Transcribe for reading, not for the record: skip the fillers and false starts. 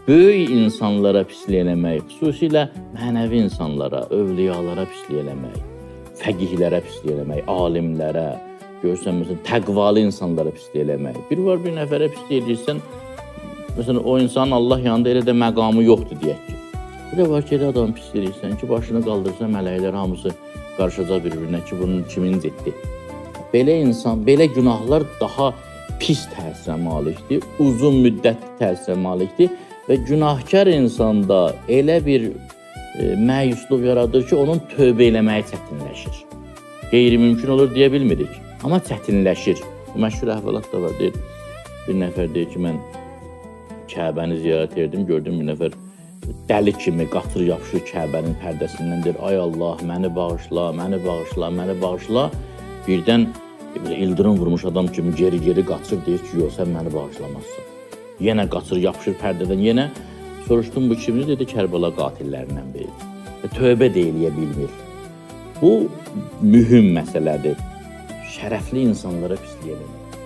Böyük insanlara pislik eləmək, xüsusilə mənəvi insanlara, övliyalara pislik eləmək, fəqihlərə pislik eləmək, alimlərə, görürsən məsələn təqvalı insanlara pislik eləmək. Bir var bir nəfərə pislik eləyirsən, məsələn o insanın Allah yanında elə də məqamı yoxdur deyək ki. Bir də var ki, elə adam pis eləyirsən ki, başını qaldırsa mələklər hamısı qarışacaq bir-birinə ki, bunun kimin ciddi. Belə insan, belə günahlar daha pis təsirə malikdir, uzun müddətli təsirə malikdir və günahkar insanda elə bir məyusluq yaradır ki, onun tövbə eləməyi çətinləşir. Qeyri-mümkün olur deyə bilmirik, amma çətinləşir. Bu məşhur əhvalat da var, deyir. Bir nəfər deyir ki, mən Kəbəni ziyarət edirdim, gördüm bir nəfər dəli kimi qatır yapışır Kəbənin pərdəsindən, deyir, ay Allah, məni bağışla, məni bağışla, məni bağışla. Birdən belə ildırım vurmuş adam kimi geri-geri qaçır, deyir ki, yox, sən məni bağışlamazsan. Yenə qaçır, yapışır pərdədən, yenə soruşdum bu kimdir, dedi, Kərbəla qatillərindən biridir. Və tövbə də eləyə bilmir. Bu mühüm məsələdir. Şərəfli insanlara pislik eləmək.